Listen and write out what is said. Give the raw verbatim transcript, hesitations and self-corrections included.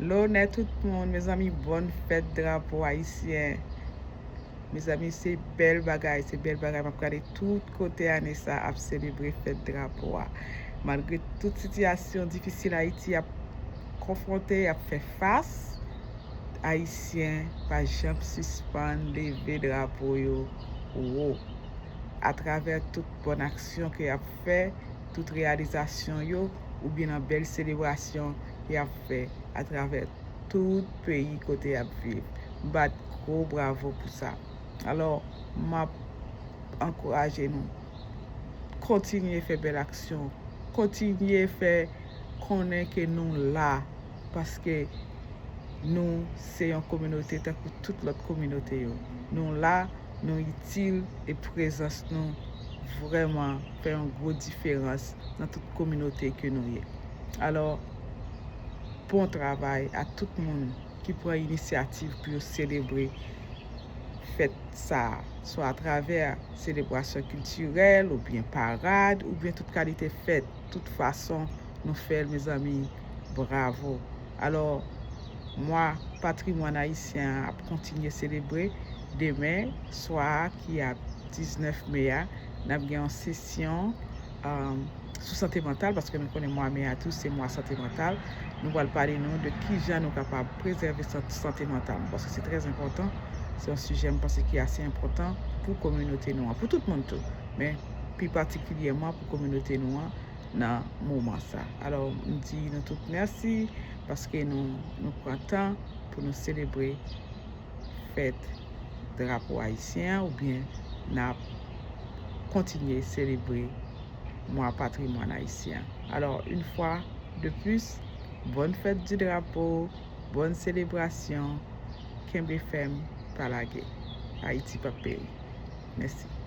Lonè tout moun, mezanmi, bòn fèt drapo ayisyen. Mezanmi, se bèl bagay, se bèl bagay. M ap gade tout kote ane sa ap selebre fèt drapo a. Malgre tout sitiyasyon difisil Ayiti ap konfwonte, ap fè fas, Ayisyen pa janm sispann leve drapo yo wo. Atravè tout bòn aksyon ke y ap fè, tout reyalizasyon yo, oubyen nan bèl selebrasyon ke y ap fè atravè tout peyi kote y ap viv. M bat gwo bravo pou sa. Alò, m ap ankouraje nou. Kontinye fè bèl aksyon. Kontinye fè konnen ke nou la. Paske nou se yon kominote tankou tout lòt kominote yo. Nou la, nou itil, e prezans nou vrèman fè yon gwo diferans nan tout kominote ke nou ye. Alò, bon travay a tout moun ki pran inisyativ pou yo selebre fèt sa a, swa atravè selebrasyon kiltirèl, oubyen parad, oubyen tout kalite fèt. Tout fason nou fè l, mezanmi, bravo. Alò, mwa patrimwàn ayisyen an ap kontinye selebre. Demen swa a, ki a diznèf me a, n ap gen yon sesyon, um, sou sante mantal, paske nou konnen mwa me a tou se mwa sante mantal. Nou pral pale nou de kijan nou kapab prezève san-, sante mantal nou, paske se trè enpòtan. Se yon sijè, m panse, ki ase enpòtan pou kominote nou an, pou tout moun tou, men pi patikilyèman pou kominote nou an nan moman sa. Alò, m di nou tout mèsi paske nou, nou pran tan pou nou selebre fèt drapo ayisyen an, oubyen n ap kontinye selebre mwa patrimwàn ayisyen an. Alò, une fois de plus, bonne fête du drapeau, bòn selebrasyon, kenbe fèm, pa lage. Ayiti p ap peri. Mèsi.